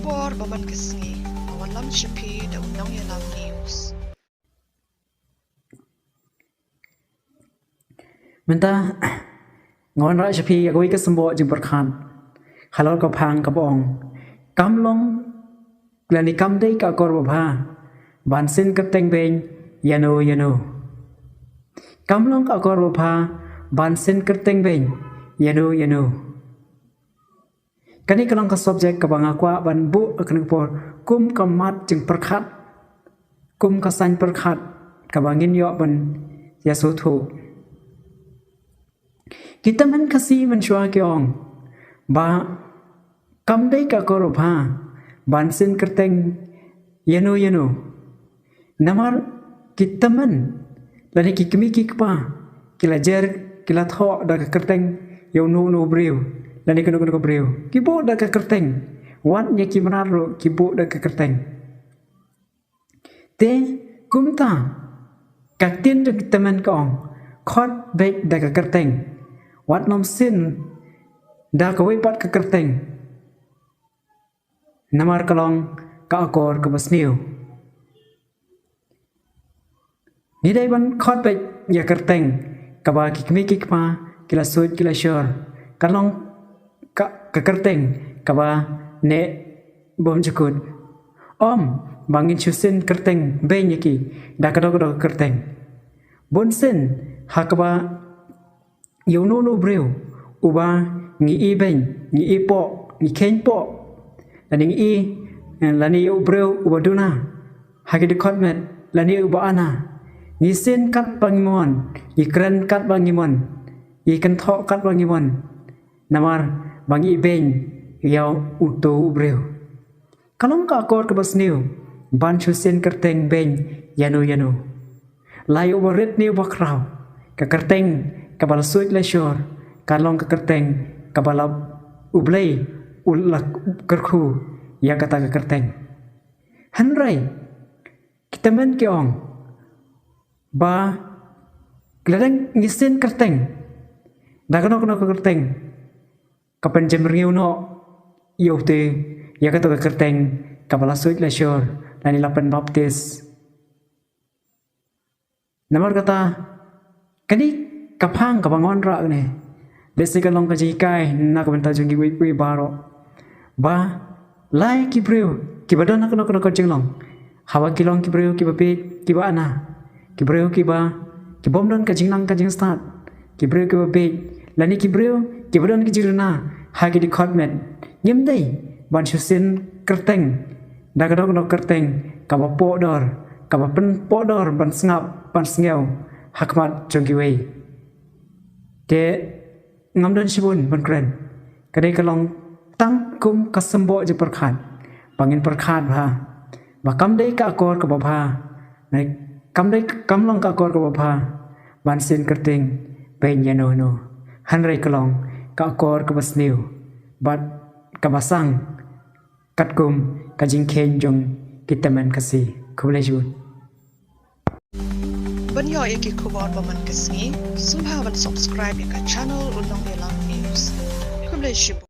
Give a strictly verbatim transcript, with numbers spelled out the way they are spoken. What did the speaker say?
Por ba man ka sngi, nga wanlam sha phi da u Nongïalam News. Mynta nga wanrah sha phi ïa kawei ka symboh jingpyrkhat halor ka phang kaba ong, kam long lane kam dei ka akor babha ban sien kyrteng beiñ ïano ïano. Kam long ka akor babha ban sien kyrteng beiñ ïano ïano. Kane ka long ka subject kaba nga kwah ban buh ha kane ka por kum ka mat jingpyrkhat, kum ka saiñ pyrkhat kaba ngin ïoh ban ïasngewthuh. Ki tymmen Khasi mynshuwa ki ong ba kam dei ka akor babha ban sien kyrteng ïano ïano. Namar ki tymmen lane ki kmie ki kpa ki la jer, ki la thoh da ka kyrteng ïa uno uno u briew lane kano kano ka briew. Ki buh da ka kyrteng, wat ïa ki mrad ruh ki buh da ka kyrteng. Te kumta ka ktien jong ki tymmen ka ong, khot beit da ka kyrteng, wat nym sien da kawei pat ka kyrteng. Namar ka long ka akor kaba sniew. Ngi dei ban khot beit ïa ka kyrteng kaba ki kmie ki kpa ki la suit ki la shor. Ka long ka, ka kyrteng kaba neh bym jukut. Ym ba ngin shu sien kyrteng beiñ ïa ki da kano kano ka kyrteng. Bun sien ha kaba ïa uno uno u briew uba ngi i beiñ, ngi i poh, ngi kheiñ poh, lane ngi i, eh, lane ïa u briew uba duna ha ki dkhot met, lane uba ana. Ngi sien katba ngi mon, ngi kren katba ngi mon, ngi kynthoh katba ngi mon. Namar ba ngi i beiñ ïa uto u briew. Ka long ka akor kaba sniew ban shu sien kyrteng beiñ ïano ïano. Lai uba rit ne uba khraw, ka kyrteng kaba la suit la shor ka long ka kyrteng kaba la U Blei u la kyrkhu ïa kata ka kyrteng. Hynrei ki tymmen ki ong ba lada ngi sien kyrteng da kano kano ka kyrteng, ka pynjemrngiew noh ïa uto, ïa kato ka kyrteng kaba la suit la shor lane la pynbaptis. Namar kata kane ka phang kaba nga wanrah kane, lehse ka long ka jinghikai na ka bynta jong kiwei kiwei baroh, ba lai ki briew kiba don ha kano kano ka jinglong, haba ki long ki briew kiba bieit kiba ana, ki briew kiba, ki bym don ka jingnang ka jingstad, ki briew kiba bieit lane ki briew kiba don ki jingduna ha ki dkhot met, ngim dei ban shu sien kyrteng da kano kano ka kyrteng kaba poh dor, kaba pynpoh dor ban sngap ban sngew ha khmat jong kiwei. Te ngam don shibun ban kren. Ka dei ka long tang kum ka symboh jingpyrkhat ba ngin pyrkhat bha ba kam dei ka akor kaba bha, ne kam dei, kam long ka akor kaba bha ban sien kyrteng beiñ ïano ïano. Hynrei ka long ka akor kaba sniew bad kaba sang katkum ka jingkheiñ jong ki tymmen Khasi. Khublei shibun. Ban ïoh ïa ki khubor ba man ka sngi, sngewbha ban subscribe ïa ka channel U Nongïalam News. Khublei shibun.